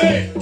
Bye.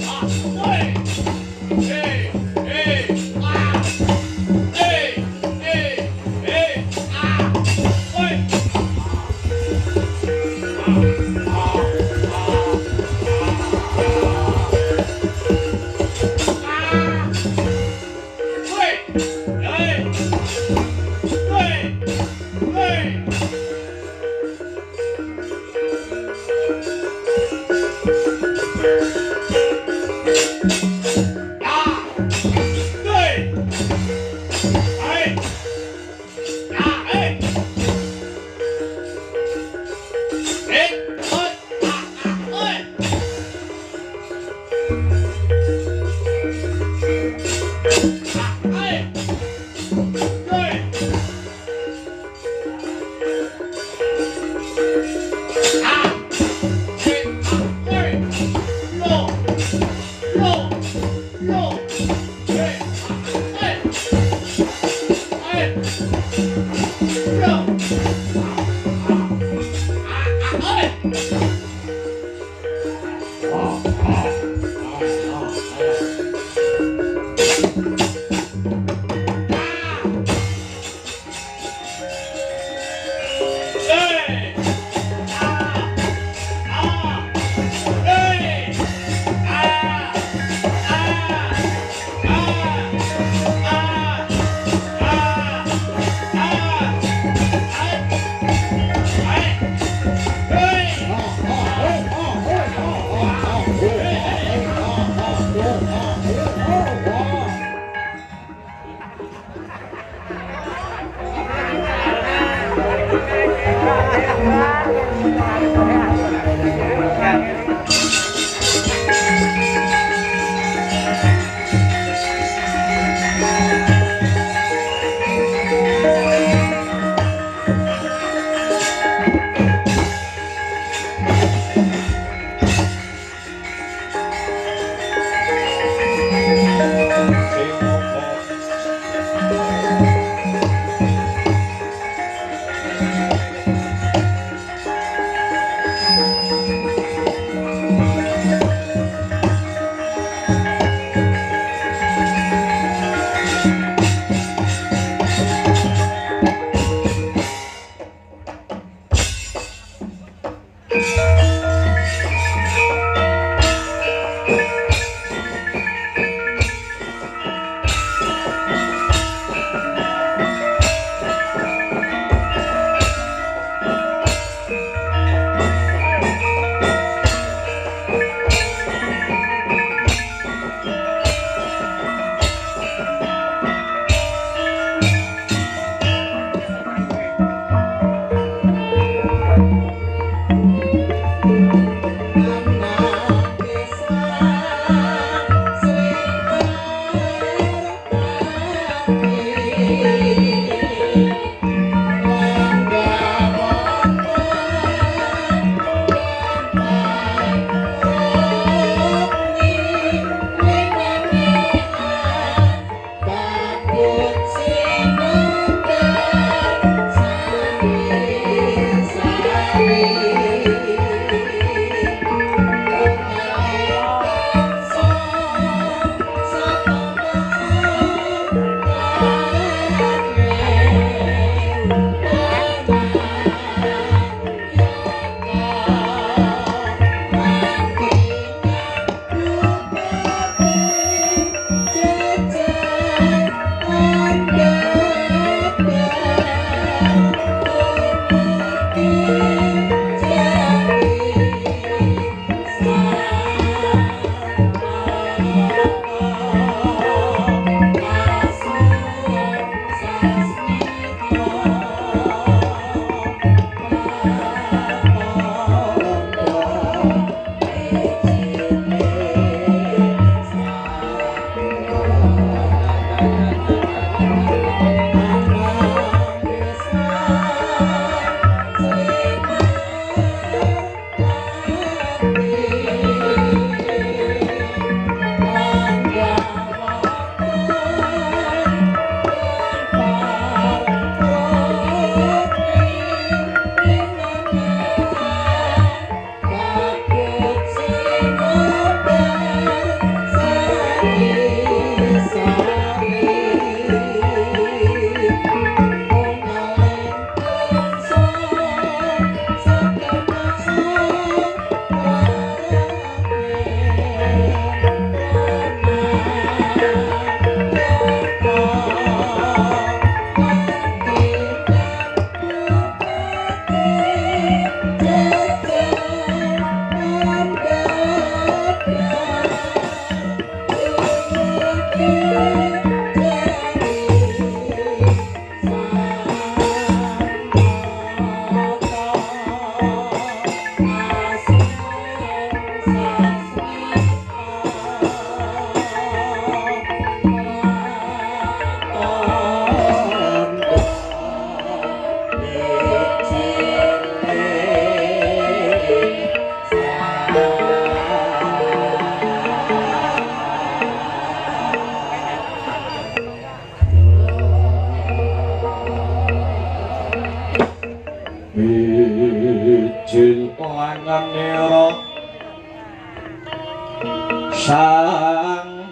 Sangar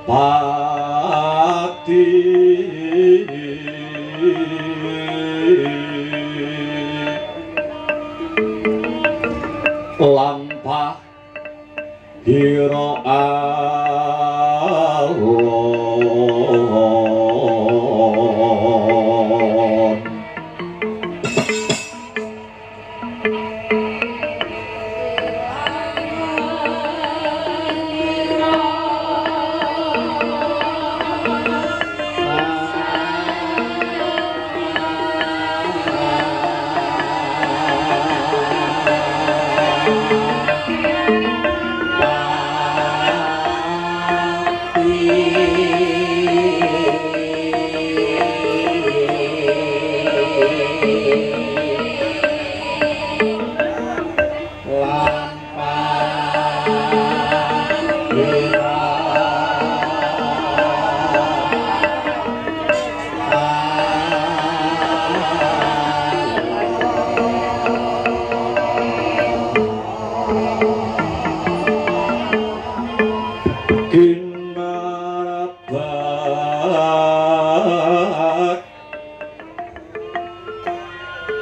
pati lampah hira alon.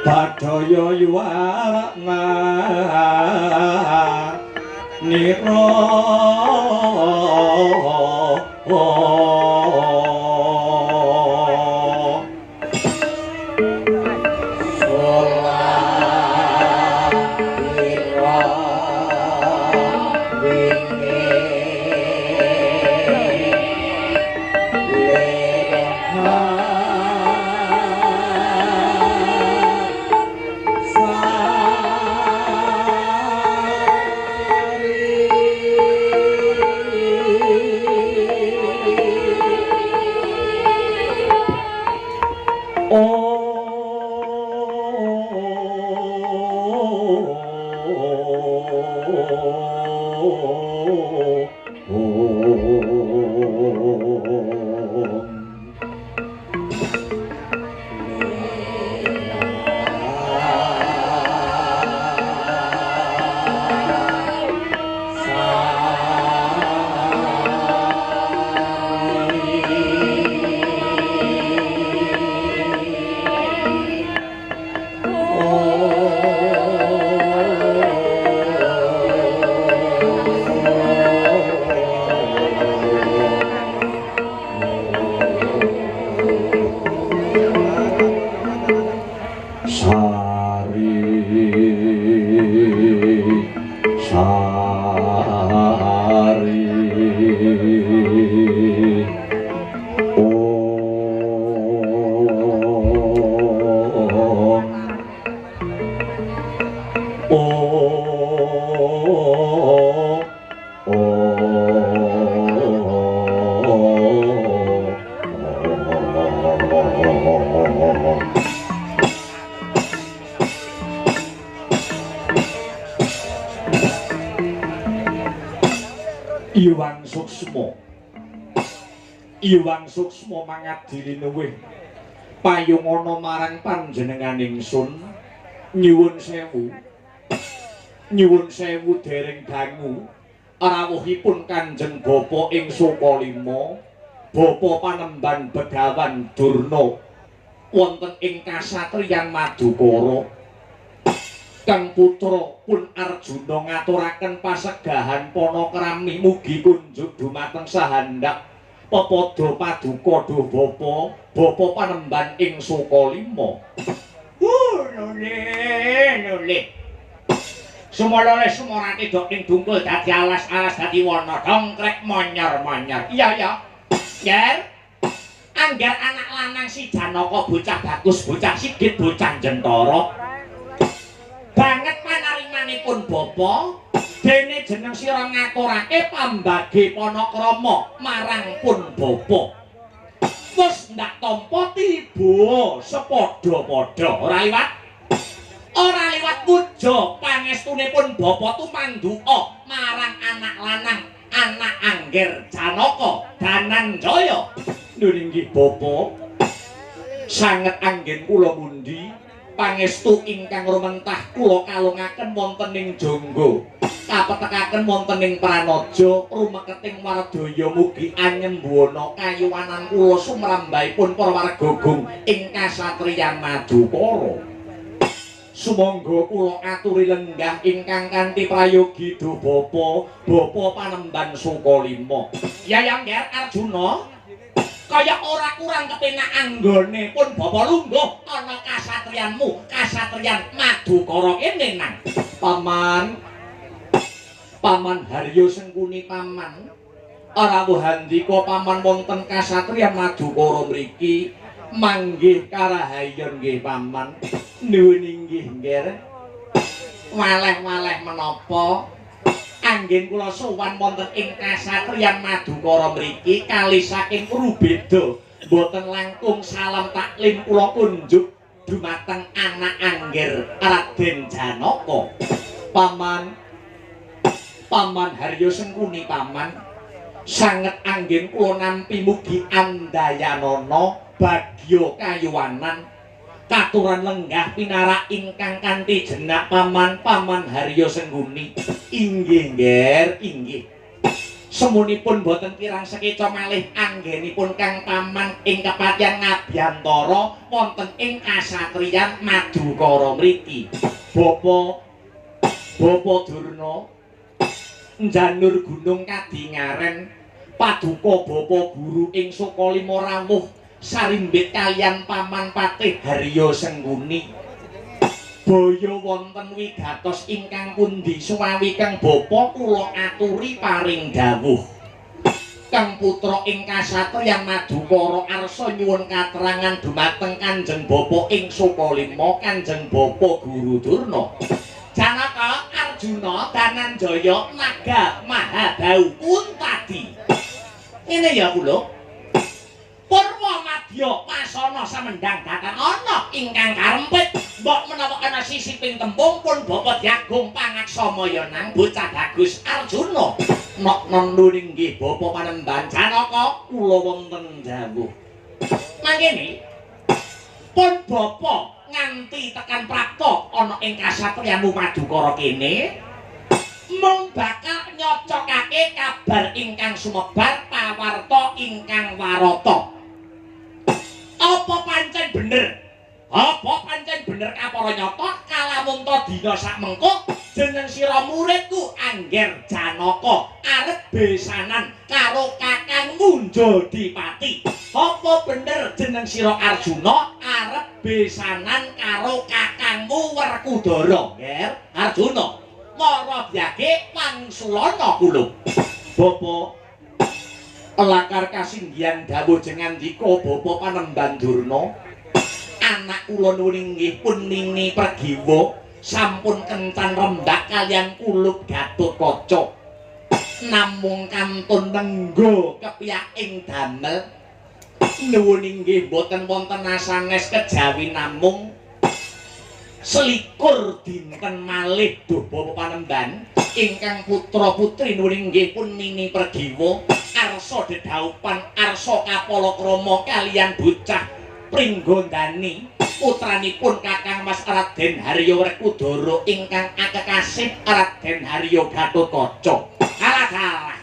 Badaya yuwarna nira Iwang Suksma, Iwang Suksma mangadili luwih payungana marang panjenengan ingsun. Nyuwun sewu, nyuwun sewu dereng dangu rawuhipun Kanjeng Bapa ing Sukalima, Bapa Panembahan Begawan Durna wonten ing kasatriyan Madukara. Kang putra pun Arjuna ngaturaken pasegahan panakrami mugi kunjuk dumateng sahandak pepadha paduka duh Bapa, Bapa Panembahan ing Sukalima. Nule nule sumolole sumorate dok ing dungkul dadi alas-alas dadi wana dongkrek monyor-monyor. Iya ya yer angger anak lanang si Janaka bocah bagus, bocah sigit, bocah jentara banget panarimanipun bapa, dene jeneng sira ngaturake pambage panakrama marang pun bapa. Wis ndak tampa tiba sepadha-padha, ora liwat, ora liwat puja pangestunipun bapa tumanduka marang anak lanang anak angger Janaka Dananjaya. Lho inggih bapa, sanget anggen kula mundi Pangestu ingkang rumentah kula kalungaken wonten ing jangga. Kapetekaken wonten ing pranaja rumeketing wardaya mugi anyembuana kayuwanan kula sumrambahipun para warga gung ing kasatriyan Madukara. Sumangga kula aturi lenggah ingkang kanthi prayogi duh bapa, bapa Panembahan Sukalima. Ya Ngger Arjuna, kaya ora kurang kepenak anggone pun bapa lungguh ana kasatriyanmu, kasatriyan Madukara kene nang. Paman, Paman Haryo Sengkuni paman, rawuh handika paman wonten kasatriyan Madukara mriki manggih karahayon nggih paman. Nuwun inggih Ngger. Waleh-waleh menapa anggen kula sowan wonten ing kasatriyan Madukara mriki kali saking Rubeda mboten langkung salam taklim kula kunjuk dumateng anak Angger Raden Janaka. Paman, Paman Haryo Sengkuni paman, sanget anggen kula nampi mugi andayanana bagya kayuwanan katuran lenggah pinarak ingkang kanthi jenak paman, Paman Haryo Sengkuni. Inggih Ngger, inggih. Semunipun boten kirang sekeca malih anggenipun Kang Paman ing kepatihan ngabyantara wonten ing kasatriyan Madukara mriki. Bapa, Bapa Durna njanur gunung kadingaren paduka bapa guru ing Sukalima rawuh sarimbit kaliyan Paman Patih Haryo Sengkuni. Baya wonten wigatos ingkang pundi suwawi Kang Bapa kula aturi paring dawuh. Kang putra ing kasatriyan Madukara arsa nyuwun katerangan dumateng Kanjeng Bapa ing Sukalima, Kanjeng Bapa Guru Durna. Janaka, Arjuna, Dananjaya, Naga, Mahabau, Kuntadi. Ngene ya kula. Purwa madya wasana samendang datan ana ingkang karempit. Mbok menawa ana sisiping tembung pun bapa Diagung pangaksamaya nang bocah bagus Arjuna. Nok non inggih bapa Panembahan Janaka kula wonten dawuh. Mangkene pun bapa nganti tekan prapta ana ing kasatriyan Madukara kene mung bakal nyocokake kabar ingkang sumebar pawarta ingkang warata. Apa pancen bener? Apa pancen bener kapara nyata kalamunta dina sakmengko jeneng sira muridku Angger Janaka arep besanan karo kakangmu Jodipati. Apa bener jeneng sira Arjuna arep besanan karo kakangmu Werkudara? Ngger Arjuna, mara byage wangsulana kula. Bapa lakar kasinggihan dawuh jengandika Bapa Panembahan Durna, anak kula nuwun inggih pun nini pragiwa sampun kencan rembak kaliyan kulup Gatotkaca. Namung kantun nenggo kepiyaking damel. Nuwun inggih boten wonten asanes kejawi namung 21 dinten malih duh Bapa Panembahan ingkang putra putri nuwun inggih pun nini pragiwa arsa dedhaupan arsa kapala krama kaliyan bocah Pringgondani putranipun Kakang Mas Raden Haryo Werkudara ingkang akekasih Raden Haryo Gatotkaca. Alah-alah.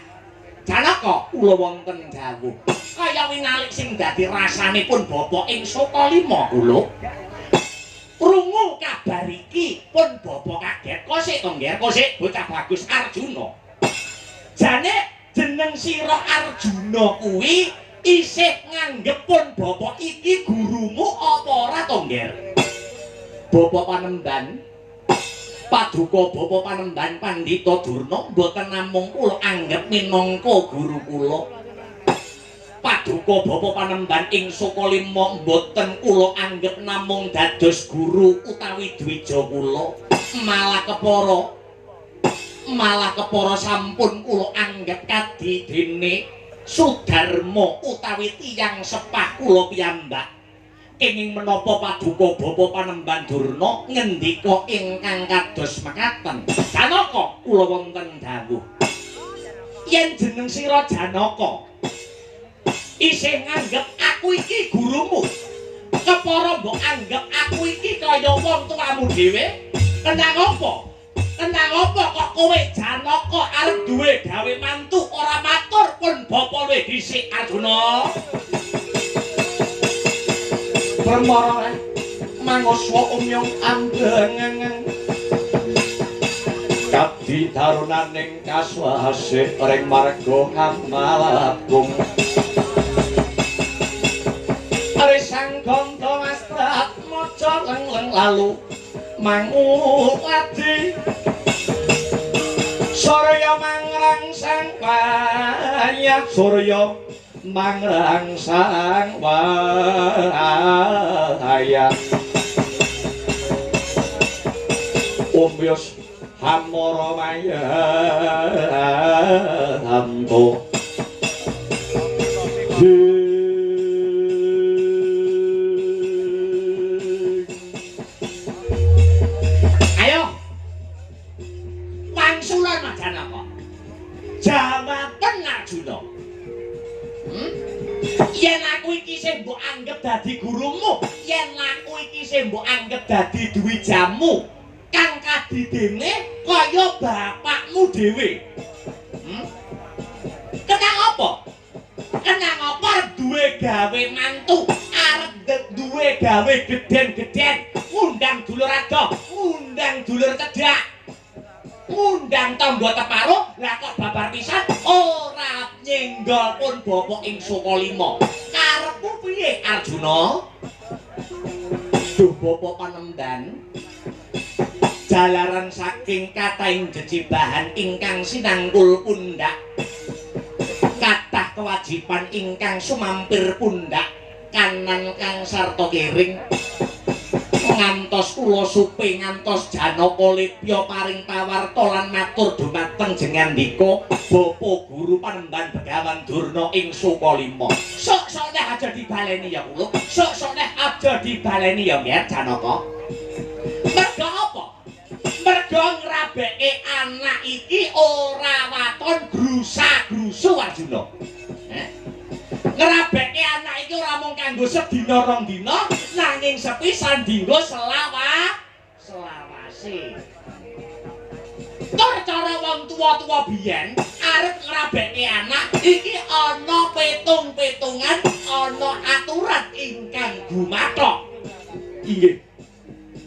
Janaka kula wonten dawuh. Kaya winalik sing dadi rasanipun bapa ing Sukalima kula. Krungu kabar iki pun bapa kaget. Kosik to, Ngger? Kosik bocah bagus Arjuna. Jane jeneng sira Arjuna kuwi isih nganggep pun bapa iki gurumu apa ora to, Ngger? Bapa Panembahan, paduka Bapa Panembahan Pandhita Durna mboten namung kula anggep minangka guru kula. Paduka Bapa Panembahan ing Sukalima mboten kula anggep namung dados guru utawi dwija kula, malah kepara sampun kula anggep kadi dene Sudarma utawi tiyang sepah kula piyambak. Kenging menapa paduka Bapa Panembahan Durna ngendika ingkang kados mekaten? Janaka kula wonten dawuh. Yen jeneng sira Janaka isih nganggep aku iki gurumu, Kepara mbok anggep aku iki kaya wong tuamu dhewe? Kenang apa? Kenang apa kok kowe Janaka arep duwe gawe mantu ora matur pun bapa luwih dhisik Arjuna? Permara mangoswa umyong ambengeng kabdi darunaning kaswasih ring marga Hamalakung. Are sang gandha mastrat maca leng-leng lalu manguladi surya mangrangsang wayah surya mangrangsang wayah umyos hamara mayanto. Ayo wangsulan Janaka. Jawaben Arjuna. Yen aku iki sing mbok anggep dadi gurumu, yen aku iki sing mbok anggep dadi dwijamu, kang kadidene kaya bapakmu dhewe. Kenang apa? Kenang apa arep duwe gawe mantu, arep duwe gawe gedhen-gedhen, ngundang dulur adoh, ngundang dulur cedhak, ngundang tangga teparo, lah kok babar pisan ora nyenggol pun bapak ing Sukalima. Karepmu piye Arjuna? Duh bapak panemban, jalaran saking kathahing jejibahan ingkang sinangkul pundak, kathah kewajiban ingkang sumampir pundak kanan kang sarta kiring, ngantos kula supe ngantos Janaka Lipya paring pawarta lan matur dumateng jengandika Bapa Guru Panembahan Begawan Durna ing Sukalima. Sok-sok neh aja dibaleni ya kula, sok-sok neh aja dibaleni ya Nger Janaka. Merga apa? Merga ngrabeke anak iki ora waton grusa-grusu Arjuna. Ngrabeke anak iki ora mung kanggo sedina rong dina, nanging sepisan dinggo selawase. Tur cara wong tuwa-tuwa biyen arep ngrabeke anak iki ana petung-petungan, ana aturan ingkang gumathok. Inggih.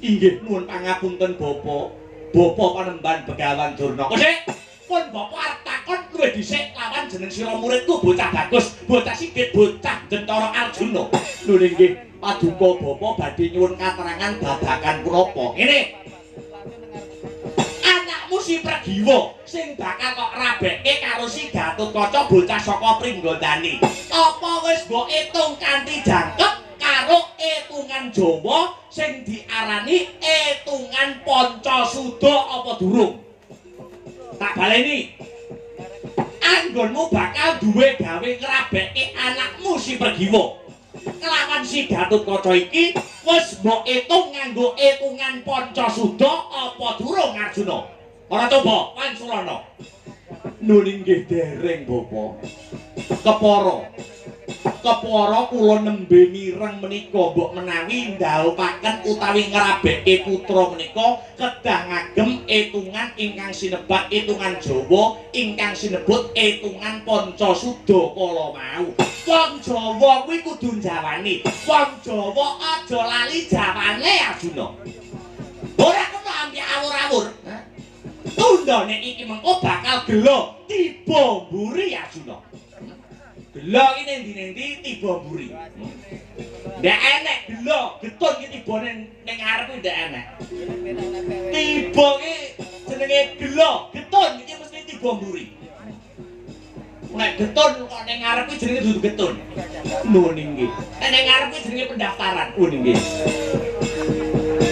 Inggih nuwun pangapunten Bapak. Bapak Panembahan Begawan Durna. Kok pun bapak arep takon luwih dhisik lawan jeneng sira muridku bocah bagus, bocah sigit, bocah Jentara Arjuna. Lho nggih, paduka bapak badhe nyuwun katerangan babagan punapa. Ngene. Anakmu si Pragiwa sing bakal kok rabeke karo si Gatotkaca bocah saka Pringgondani. Apa wis mbok etung kanthi jangkep karo etungan Jawa sing diarani etungan Pancasuda apa durung? Tak baleni. Anggonmu bakal duwe gawe ngrabeke anakmu si Pragiwa kelawan si Gatotkaca iki wis mbok etung nganggo etungan Pancasuda apa durung Arjuna? Ora coba Wansulana. Nun inggih dereng Bapak. Kepara. Kepara kula nembe mireng menika mbok menawi ndhawuhaken utawi ngrabeke putra menika kedah ngagem etungan ingkang sinebat etungan Jawa ingkang sinebut etungan Pancasuda kala mau. Wong Jawa kuwi kudu njawani. Wong Jawa aja lali jawane Arjuna. Ora kena ambi awur-awur. Tundhone iki mengko bakal gelo tiba mburi Arjuna. Gelo iki ning ndi-ndi tiba mburi. Ndak enek gelo, getun iki tibane ning ngarep kuwi ndak enek. Tiba iki jenenge gelo, getun iki mesti tiba mburi. Nek getun kok ning ngarep kuwi jenenge dudu getun. Nuwun inggih. Nek ning ngarep kuwi jenenge pendaftaran. Nuwun inggih.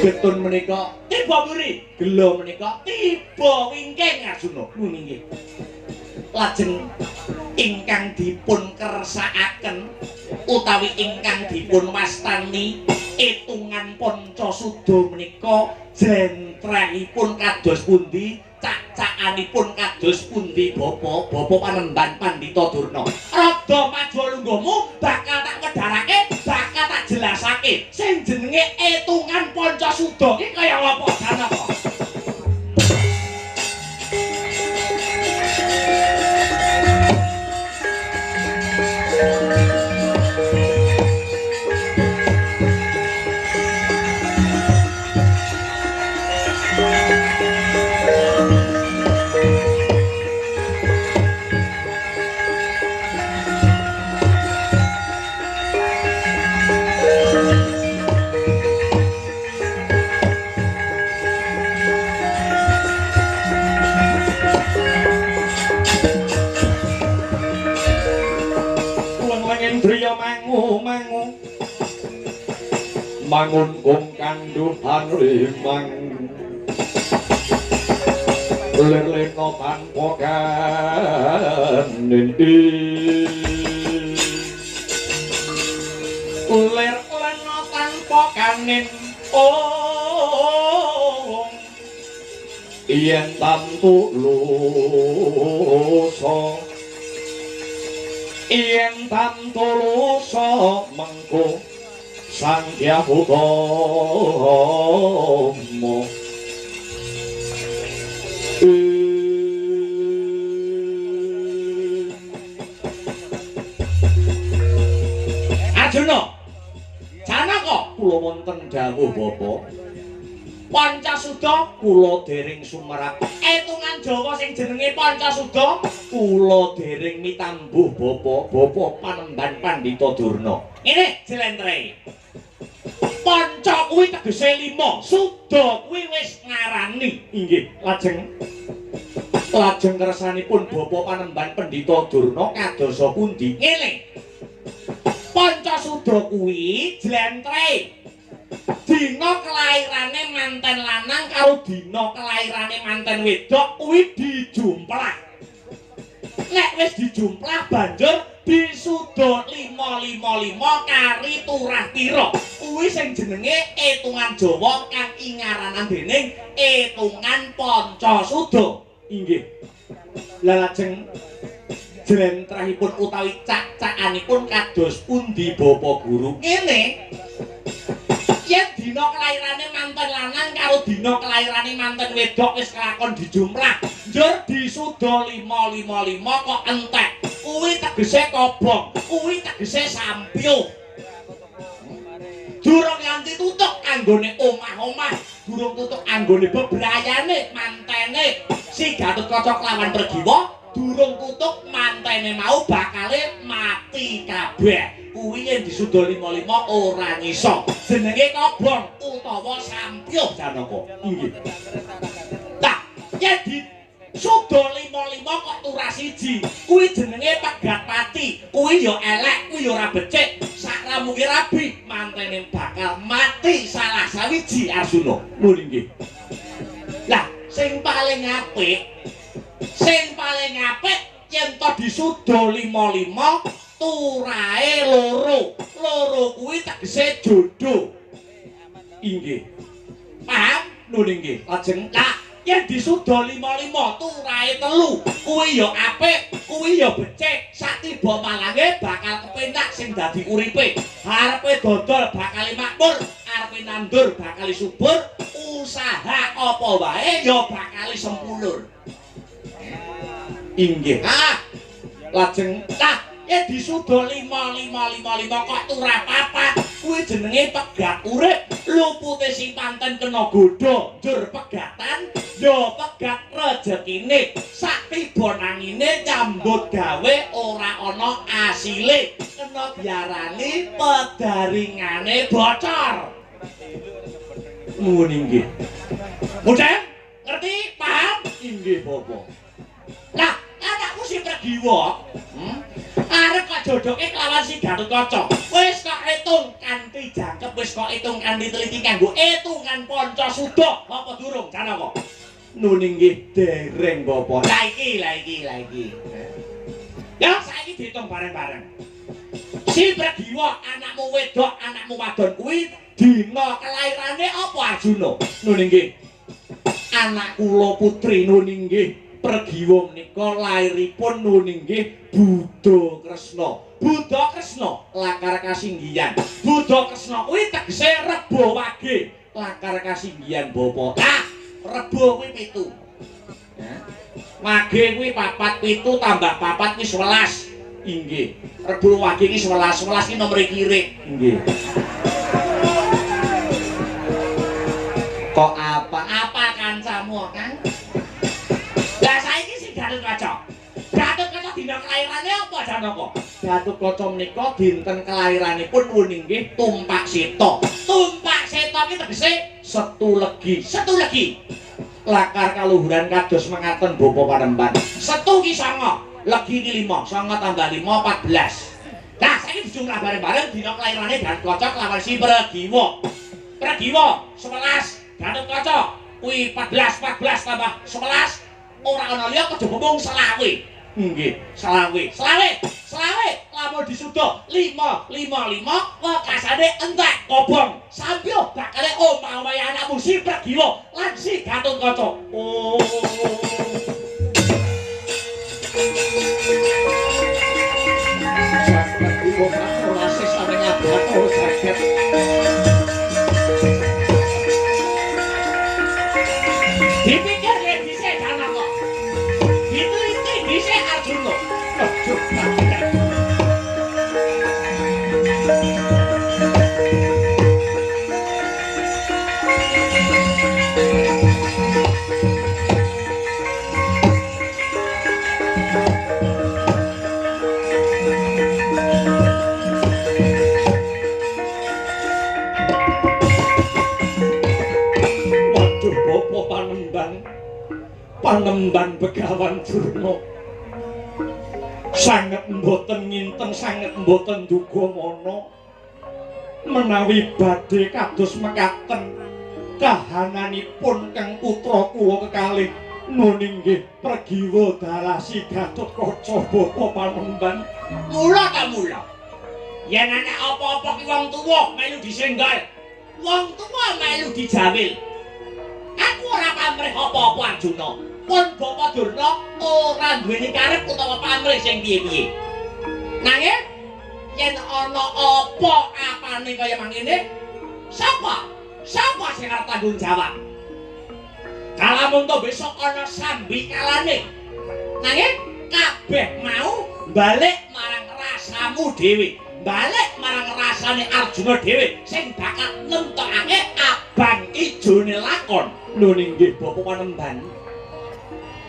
Getun menika tiba mburi, gelo menika tiba wingking Arjuna. Nuwun inggih. Lajeng ingkang dipun kersakaken utawi ingkang dipun wastani etungan Pancasuda menika jlentrehipun kados pundi, cak-cakanipun kados pundi Bapak, Bapak Panembahan Pandhita Durna. Rada maju lungguhmu bakal tak wedharake, bakal tak Jelasake sing jenenge etungan Pancasuda ki kaya apa Janaka? Mangun kung kandhuhan limang lir lena tanpa kanin lir lena tanpa kanin oh yen tantu lusa yen tantu lusa mengko Sang Hyang Utama. Arjuna, Janaka, kula wonten dawuh Bapak. Pancasuda kula dereng sumerap. Etungan Jawa sing jenenge Pancasuda kula dereng mitambuh Bapak. Bapak Panembahan Pandhita Durna. Ngene jlentre. Panca kuwi tegese 5, suda kuwi wis ngarani. Inggih, lajeng kersanipun Bapak Panembahan Pandhita Durna kadosa pundi? Ngene. Pancasuda kuwi jlentre. Dina kelairane manten lanang karo dina kelairane manten wedok kuwi dijumplah. Nek wis dijumplah banjur disuda 555 kari turah pira. Kuwi sing jenenge etungan Jawa kang ingaranan dening etungan Pancasuda. Inggih. Lah lajeng jlentrehipun utawi cak-cakanipun kados pundi Bapak Guru? Ngene. Yen dina kelairane manten lanang karo dina kelairane manten wedok wis kelakon dijumlah, njur disuda 555 kok entek. Kuwi tegese kobong, kuwi tegese sampyuh. Durung nganti tutuk anggone omah-omah, durung tutuk anggone bebrayane mantene si Gatotkaca kelawan Pregiwa, durung tutuk mantene mau bakale mati kabeh. Kuwi yen disuda 55 ora nyisa. Jenenge kobong utawa sampyuh Janaka. Inggih. Tah, yen disuda 55 kok turah siji, kuwi jenenge pegat pati. Kuwi ya elek, kuwi ya ora becik. Sakramuke rabi, mantene bakal mati salah sawiji Arjuna. Lho inggih. Lah, sing paling apik, yen to disuda 55 turahe loro. Loro kuwi tegese jodoh. Inggih. Paham? Lho inggih. Lajeng lah yen disuda 55 turahe 3, kuwi ya apik, kuwi ya becik. Satiba malange bakal kepenak sing dadi uripe. Arepe dodol bakal makmur, arepe nandur bakal subur, usaha apa wae ya bakal sempulur. Inggih. Ah, lajeng lah yen disuda 5555 kok turah papat, kuwi jenenge pegat urip. Lupute sing panten kena godha njur pegatan, ya pegat rejekine. Sak tiba nangine nyambut gawe ora ana asile, kena diarani pedaringane bocor. Nuwun inggih. Mudeng, ngerti? Paham? Inggih, Bapak. Lah, anakku si Pregiwa, arep kok jodoke kelawan si Gatotkaca. Wis kok etung kanthi jangkep, wis kok etung kanthi teliti kanggo etungan Pancasuda. Apa durung Janaka? Nun inggih dereng, Bapak. Lah iki, lah iki, lah iki. Ya saiki diitung bareng-bareng. Si Pregiwa anakmu wedok, anakmu wadon kuwi dina kelairane apa Arjuna? Nun inggih. Anak kula putri nun inggih. Pregiwa menika lairipun nuwun inggih Buddha Kresna. Buddha Kresna lakar kasinggihan. Buddha Kresna kuwi tegese Rebo Wage lakar kasinggihan bapa. Ah, Rebo kuwi 7. Wage kuwi 4, 7 tambah 4 kuwi 11. Inggih. Rebo Wage iki 11, 11 iki nomor kirik. Inggih. Kok apa-apa kancamu, Kang? Lah saiki sing Gatotkaca. Gatotkaca dina kelairane apa Janaka? Gatotkaca menika dinten kelahiranipun nuwun inggih Tumpak Seta. Tumpak Seta ki tegese Setu Legi. Setu Legi. Lakar kaluhuran kados mengaten bapa panemban. Setu ki 9, legi ki 5, 9 tambah 5 14. Lah saiki dijumlah bareng-bareng dina kelairane Gatotkaca kelawan si Pregiwa. Pregiwa 11, Gatotkaca kuwi 14, 14 tambah 11 ora ana liya kejaba mung selawe. Nggih, selawe. Selawe, selawe lamun disuda 5 5 5 wekasane entek kobong. Sampyo bakale omah-omahe anakmu si Pregiwa lan si Gatotkaca. Oh. Pregiwa ora sesane ngabot jagat. Dipikir dhisik Janaka. Diteliti dhisik Arjuna. Aduh, waduh, bapa panemban. Panemban Begawan Durna sanget mboten nginten, sanget mboten duga mana menawi badhe kados mekaten kahananipun kang putra kula kekalih nun inggih Pregiwa dalah si Gatotkaca bapa panemban. Mula ta mula yen ana apa-apa ki wong tuwa melu disenggol, wong tuwa melu dijawil. Aku ora pamrih apa-apa Arjuna. Pun Bapa Durna ora duweni karep utawa pamrih sing piye-piye. Nanging yen ana apa apane kaya mangene, sapa? Sapa sing arep tanggung jawab? Kalamun to besok ana sambikalane. Nanging kabeh mau balik marang rasamu dhewe. Balik marang rasane Arjuna dhewe sing bakal nentokake abang ijone lakon. Lho inggih bapa panemban.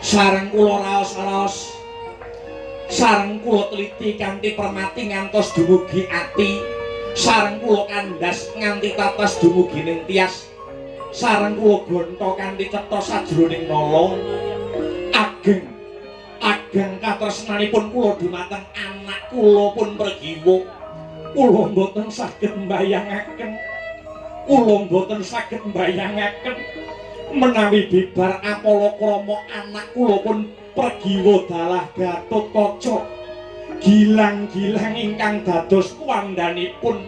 Sareng kula raos-raos, sareng kula teliti kanthi permati ngantos dumugi ati, sareng kula kandhas nganti tatas dumugi ning tias, sareng kula gonta kanthi cetha sajroning nala. Ageng ageng katresnanipun kula dumateng anak kula pun Pregiwa. Kula mboten saged mbayangaken, kula mboten saged mbayangaken menawi bibar apala krama anak kula pun Pregiwa dalah Gatotkaca gilang-gilang ingkang dados kuwandhanipun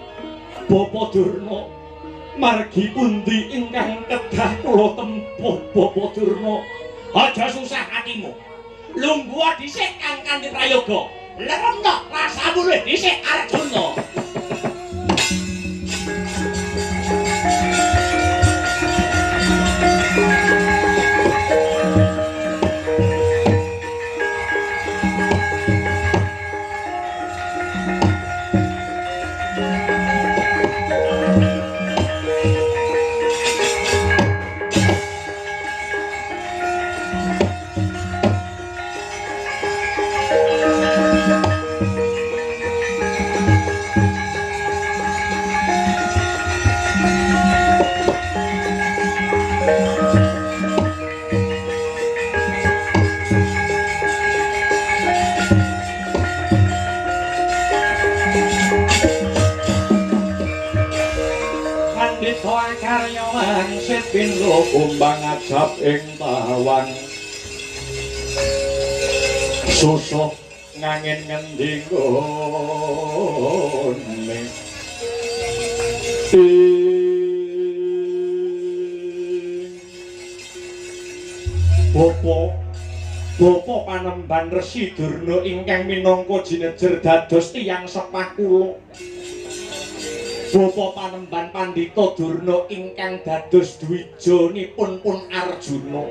Bapa Durna. Margi pundi ingkang kedah kula tempuh Bapa Durna? Aja susah atimu. Lungguh dhisik kang kanthi prayoga. Leremno rasamu luwih dhisik Arjuna. Pindha kumbang ajab ing tawang susuh ngangin ngendi nggone Bapa Bapa Panembahan Resi Durna ingkang minangka jinejer dados tiyang sepah kula. Bapa Panembahan Pandhita Durna ingkang dados dwijanipun pun Arjuna.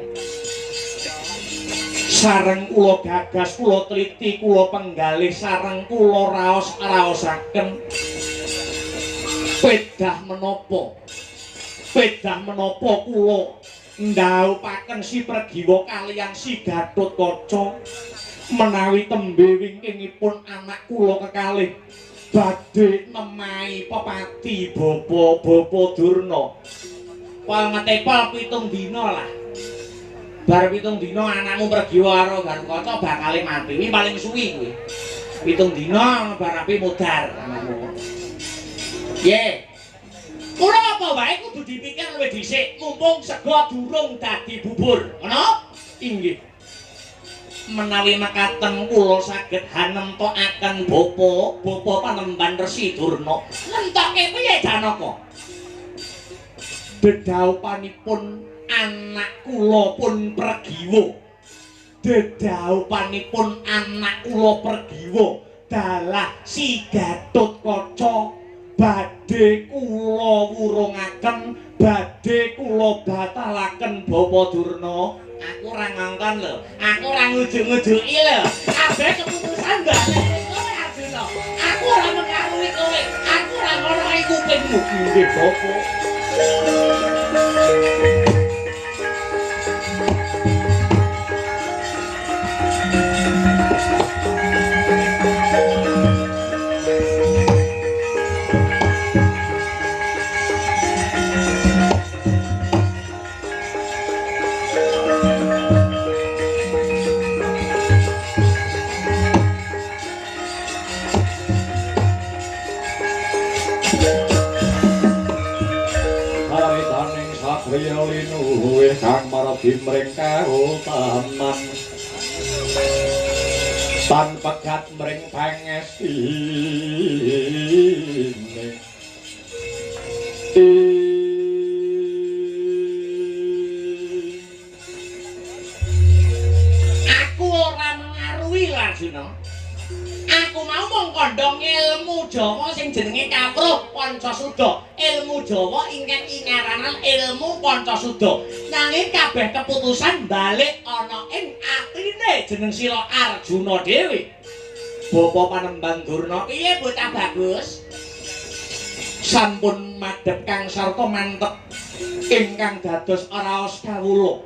Sareng kula gagas, kula teliti, kula penggalih, sareng kula raos-raosaken. Pedah menapa? Pedah menapa kula ndhaupaken si Pregiwa kaliyan si Gatotkaca menawi tembe wingkingipun anak kula kekalih badhe nemahi pepati Bapa-bapa Durna. Pol ngetepol 7 dina lah. Bar 7 dina anakmu Pregiwa karo Gatotkaca bakale mati. Kuwi paling suwi kuwi. 7 dina bar api modar anakmu. Piye? Ora apa wae kudu dipikir luwih dhisik, mumpung sego durung dadi bubur. Ngono? Inggih. Menawi mekaten kula saged hanemtokaken Bapa Panembahan Resi Durna. Nentoke piye Janaka? Dedhaupanipun anak kula pun Pregiwa. Dedhaupanipun anak kula Pregiwa dalah si Gatotkaca badhe kula wurungaken, badhe kula batalaken Bapa Durna. Aku ora ngongkon lho, aku ora ngujug-ngujuki lho. Kabeh keputusan balik kowe Arjuna. Aku ora mengaruhi kowe, aku ora ngono kupingmu. Nggih Bapa. Kang maradi mring kautaman tan pegat mring pangestine. Aku ora mengaruhi Arjuna. Aku mau mung kandha ilmu Jawa sing jenenge kawruh Pancasuda. Ilmu Jawa ingkang ingaranan ilmu Pancasuda. Nanging kabeh keputusan balik ana ing atine jeneng sira Arjuna dhewe. Bapa Panembahan Durna, piye bocah bagus? Sampun madhep kang sarta mantep ingkang dados raos kawula.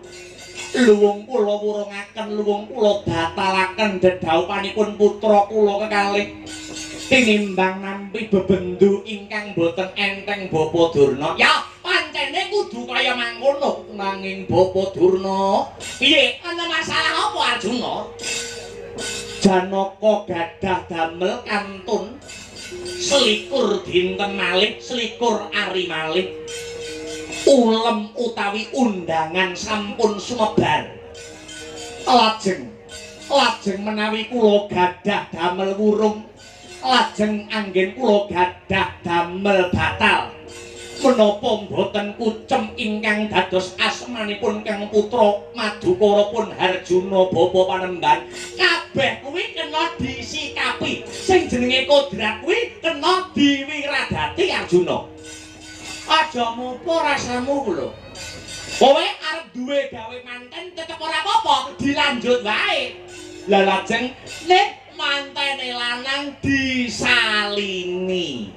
Luwung kula wurungaken, luwung kula batalaken dedhaupanipun putra kula kekalih tinimbang nampi bebendu ingkang boten enteng Bapa Durna. Ya, pancene kudu kaya mangkono. Nanging Bapa Durna, piye? Ana masalah apa Arjuna? Janaka gadah damel kantun 21 dinten malih, 21 ari malih. Ulem utawi undangan sampun sumebar. Lajeng menawi kula gadah damel wurung, lajeng anggen kula gadah damel batal. Menapa mboten kucem ingkang dados asmanipun Kang Putra Madukara pun Harjuna Bapa Panembahan. Kabeh kuwi kena disikapi. Sing jenenge kodrat kuwi kena diwiradati Arjuna. Aja mupo rasamu lho. Kowe arep duwe gawe manten tetep ora apa-apa, dilanjut wae. Lah lajeng nek mantene lanang disalini.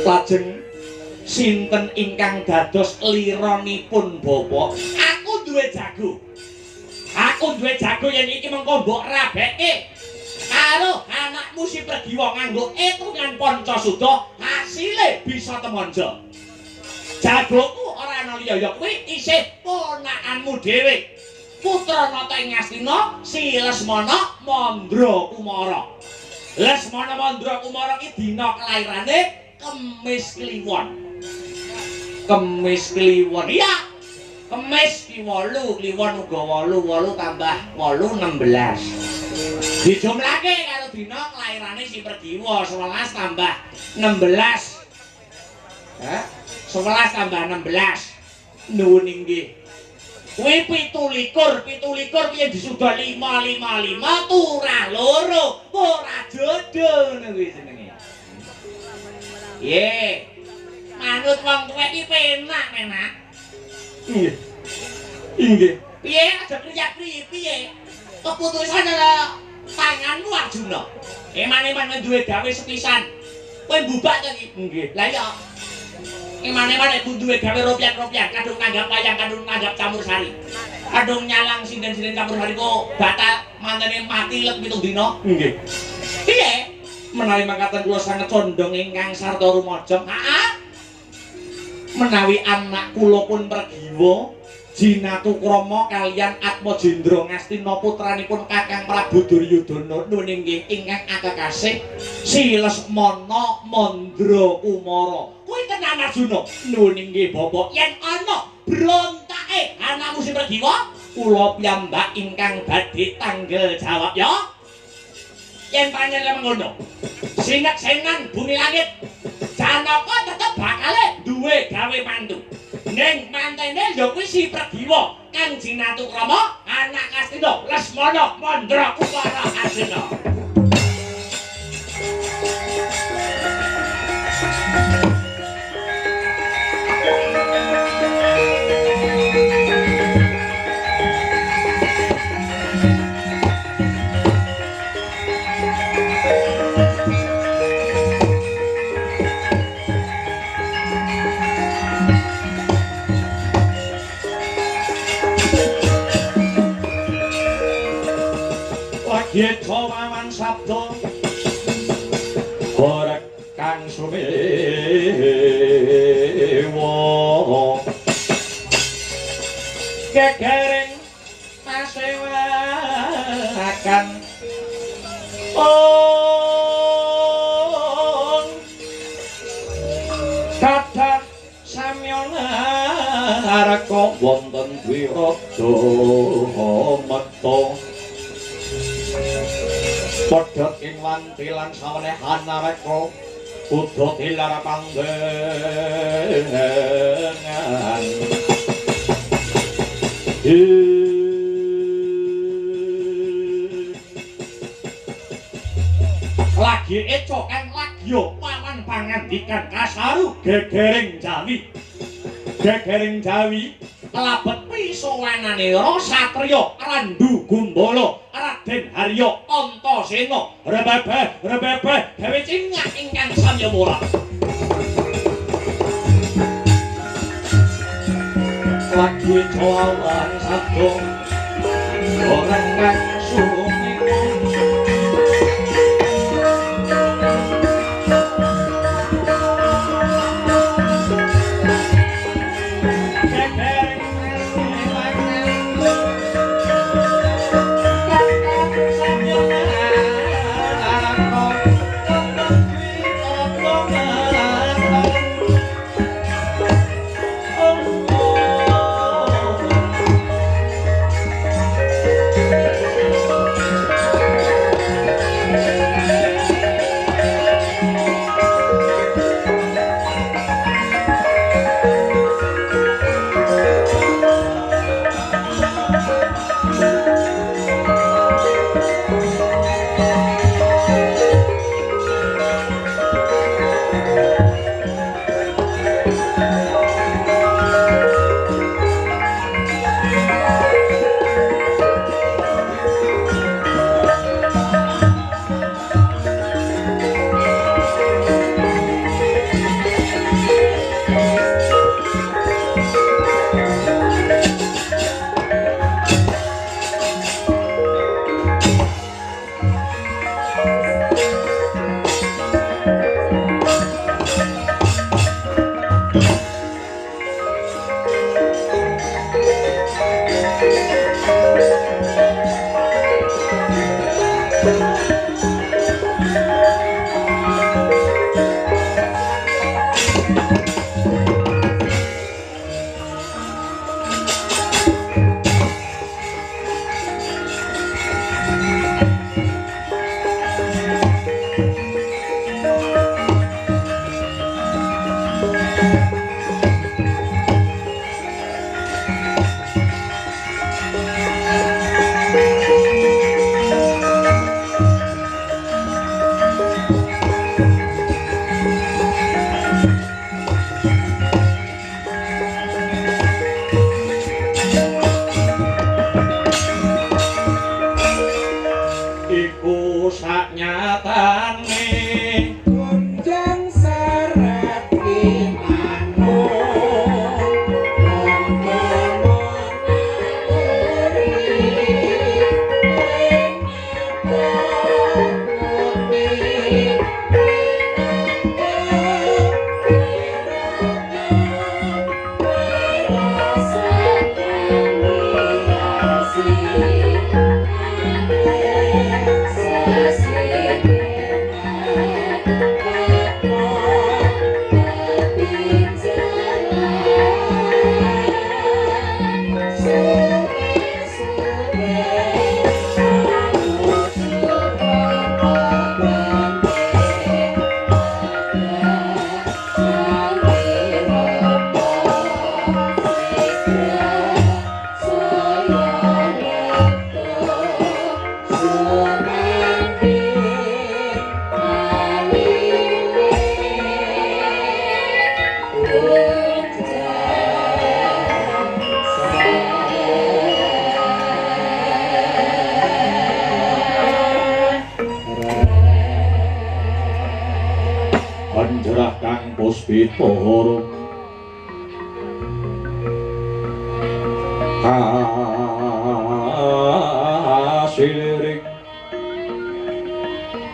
Lajeng sinten ingkang dados lironipun Bapa? Aku duwe jago. Aku duwe jago yen iki mengko mbok rabeke karo anakmu si Pregiwa nganggo etungan Pancasuda, hasile bisa temonjo. Jagoku ora ana liya ya kuwi isih ponakanmu dhewe. Putra Nata ing Ngastina si Lesmana Mandra Kumara. Lesmana Mandra Kumara ki dina kelairane Kemis Kliwon. Kemis Kliwon. Iya. Kemis ki 8, Kliwon uga 8, 8 tambah 8 16. Dijumlahke karo dina kelairane si Pregiwa 11 tambah 16. Hah? 11 tambah 16. Nuwun inggih. Kuwi 27, 27 piye disuda 5 5 5 turah loro. Ora jodoh ngono kuwi jenenge. Piye? Manut wong tuwek iki penak, penak. Nggih. Inggih. Piye aja kriyak-kriyi piye? Keputusan ana tanganmu Arjuna. Eman-eman duwe gawe sepisan. Kowe mbubak to iki? Nggih. Lah iya. Eman-eman nek duwe gawe ropyak-ropyak, kadung nanggap wayang, kadung nanggap campur sari. Kadung nyalang sinden-sinden campur sari kok batal mantene mati lek 7 dina. Nggih. Piye? Menawi mangkaten kula sanget condong ingkang sarta rumajeng. Heeh. Menawi anak kula pun Pragiwa Jinatukrama kaliyan Atmajendra Ngastina putranipun Kakang Prabu Duryudana nuwun inggih ingkang akekasih Si Lesmana Mandra Kumara. Kuwi tenan Arjuna. Nuwun inggih Bapak. Yen ana brontake anakmu si Pragiwa, kula piyambak ingkang badhe tanggel jawab ya. Yen panjenengan ngono, sinek-senan bumi langit, Janaka tetep bakale duwe gawe mantu. Ning mantene ya kuwi si Pragiwa Kang Jinatukrama anak Ngastina Lesmana Mandra Kumara Arjuna. Lagi wawan sabda horek kang sumewa gegering pasewakan ong kathah samyana arka wonten wirada meta padha ing wanti lan sawenehan areka uda tilar panggengan. Lagi eco kang lagyo wawan pangandikan kasaru gegering Jawi. Gegering Jawi labet pisowananira satriya Randu Gumbala Raden Harya Antasena rebebe rebebe gawe cingak ingkang samya mula. Lagi jawan sabda orang kang sumewa Puspita Harum kasiliring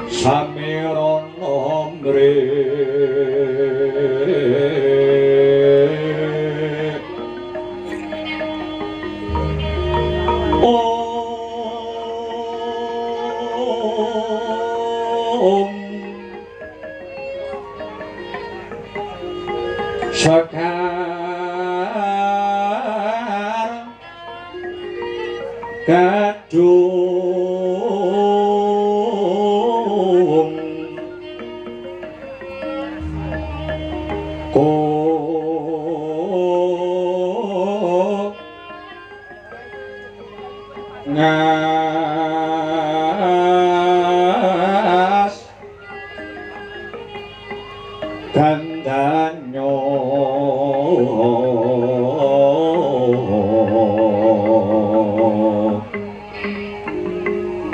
samirana mrih Om Sekar Kadung Ko Ngas Gandanyo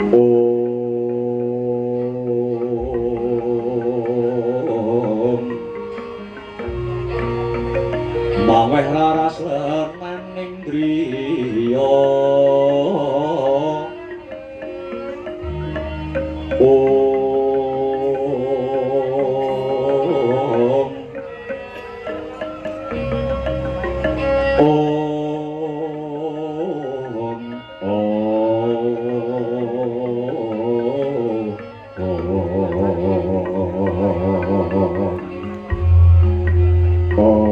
Om Maweh laras lenaning driya Om Om Om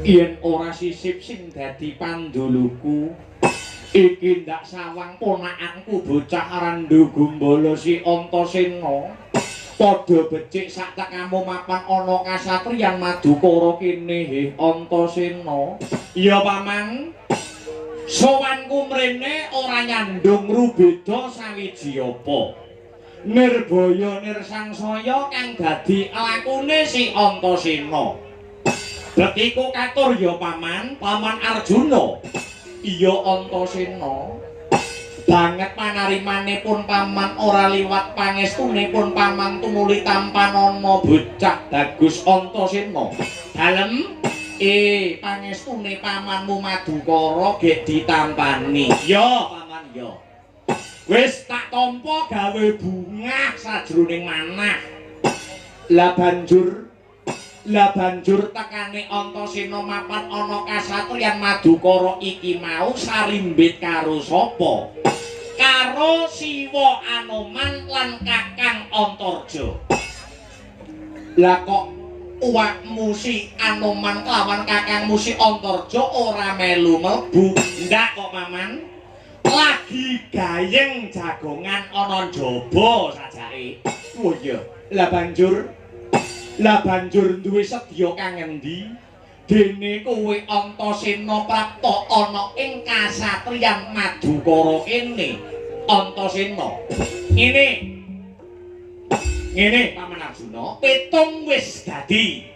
Yen ora sisip sing dadi panduluku iki ndak sawang ponakanku bocah Randu Gumbala si Antasena padha becik sak tekamu mapan ana kasatriyan Madukara kene he Antasena. Iya paman, sowanku mrene ora nyandung rubeda sawiji apa. Nirbaya nirsangsaya kang dadi lakune si Antasena. Betiku katur ya paman, paman Arjuna. Iya Antasena. Banget panarimanipun paman ora liwat pangestunipun paman tumuli tampanana bocah bagus Antasena. Dalem pangestune pamanmu Madukara gek ditampani. Ya paman ya. Wis tak tampa gawe bungah sajroning manah. Lah banjur tekane Antasena mapan ana kasatriyan Madukara iki mau sarimbit karo sapa? Karo Siwa Anoman lan Kakang Antarja. Lah kok uwakmu si Anoman kelawan kakangmu si Antarja ora melu mlebu? Ndak kok paman. Lagi gayeng jagongan ana njaba sajake. Oh iya. Lah banjur duwe sedya kang endi? Dene kowe Antasena prapta ana ing kasatriyan Madukara kene. Antasena. Ngene. Ngene Paman Arjuna, petung wis dadi.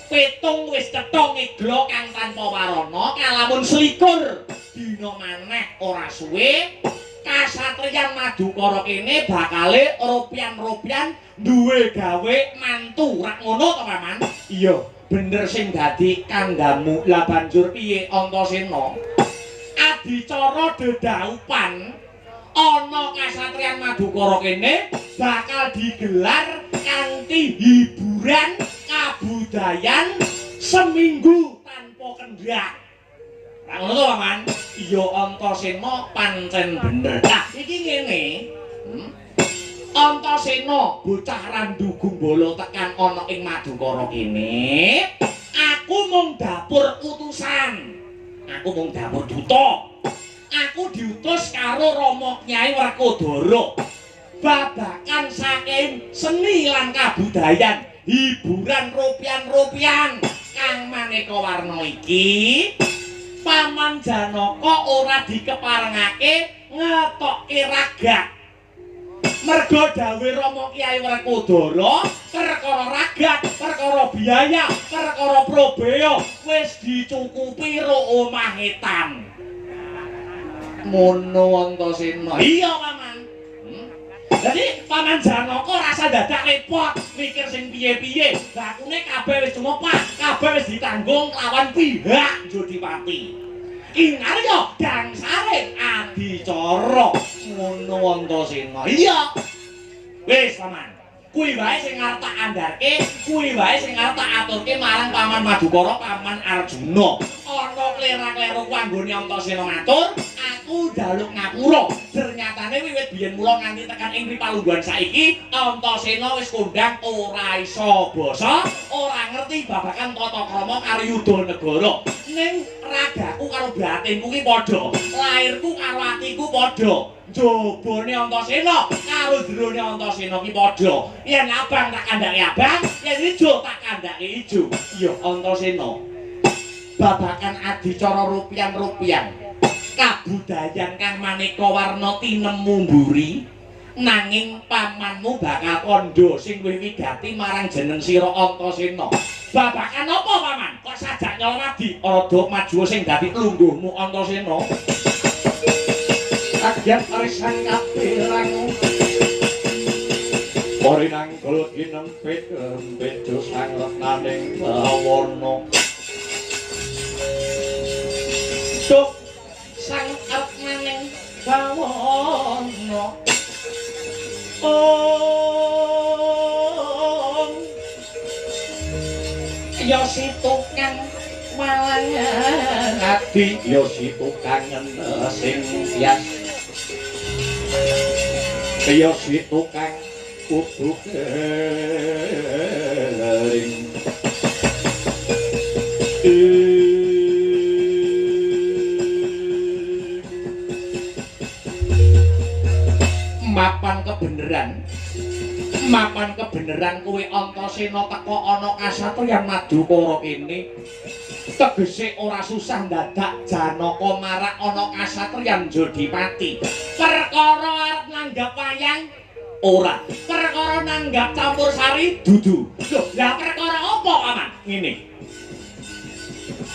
Petung wis cetha ngegla kang tanpa warana kalamun selikur dina maneh ora suwe. Kasatriyan Madukara kene bakale ropyan-ropyan duwe gawe mantu. Rak ngono to paman? Iya, bener sing dadi kandhamu. Lah banjur piye Antasena? Adicara dedaupan ana kasatriyan Madukara kene bakal digelar kanthi hiburan kabudayan seminggu tanpa kendhak. Rak ngono to paman? Iya Antasena pancen bener. Lah iki ngene. Antasena bocah Randu Gumbala tekan ana ing Madukara kene, aku mung dapur utusan. Aku mung dapur duta. Aku diutus karo Rama Kyai Werkudara. Babakan saking seni lan kabudayan, hiburan ropyan-ropyan kang maneka warna iki. Paman Janaka ora dikeparengake ngetokke ragak. Mergo dawuhe Rama Kyai Werkudara, perkara ragat, perkara biaya, perkara probeya wis dicukupi ro omah etan. Ngono Antasena. Iya, Paman. Jadi Paman Janaka rasa dadak repot mikir sing piye-piye. Bakune kabeh wis tumepak, kabeh wis ditanggung lawan pihak Jodipati. Inarya dangsaring adicara. Ngono Antasena. Iya. Wis, Paman. Kuwi wae sing arep tak andharke, kuwi wae sing arep tak aturke marang Paman Madukara, Paman Arjuna. Ana klera-kleru anggone Antasena matur, aku njaluk ngapura. Ternyatane wiwit biyen mula nganti tekan ing palungguhan saiki, Antasena wis kondang ora iso basa, ora ngerti babagan tata krama karo yuda negara. Ning ragaku karo batinku ki padha, lairku karo atiku padha. Jobone Antasena karo jerone Antasena ki padha. Yen abang tak kandhake abang, yen ijo tak kandhake ijo. Iya Antasena. Babagan adicara rupian-rupian, kabudayan kang maneka warna tinemu mburi, nanging pamanmu bakal kandha sing luwih wigati marang jeneng sira Antasena. Babagan apa, Paman? Kok sajak nyoladi rada maju sing dadi lungguhmu Antasena? Kagian arisan kapilang Porinanggul kinempit bejo sang retnaning bawana. Duh sang retnaning bawana. Om ya si tukang malangan ati, ya si tukang sing bias, ya si tukang kudu kering. Mapan kebeneran, mapan kebeneran kowe Antasena teka ana kasatriyan Madukara kene. Tegese ora susah dadak Janaka marak ana kasatriyan Jodipati. Perkara arep nanggap wayang ora, perkara nanggap campur sari dudu. Lho, lah perkara apa, Paman? Ngene.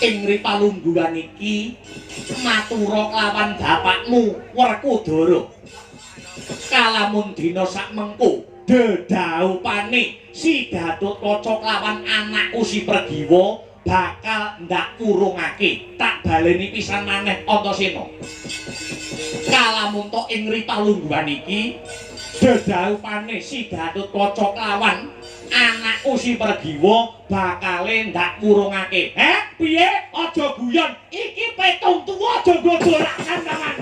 Ing ripalungguhan iki matura kelawan bapakmu Werkudara. Kalamun dina sakmengko dedhaupane si Gatotkaca kelawan anakku si Pregiwa bakal ndak kurungake, tak baleni pisan maneh Antasena. Kalamun to ing ripalungguhan iki dedhaupane si Gatotkaca kelawan anakku si Pregiwa bakale ndak kurungake. Heh, piye? Aja guyon, iki petung tuwa aja nggo dolakan, Paman.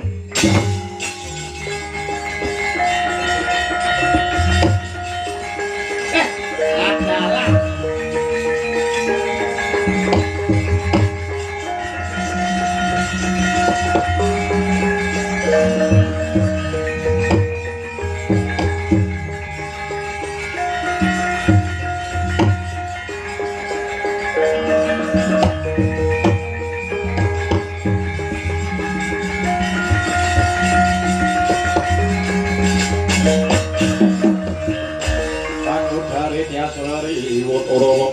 Adalah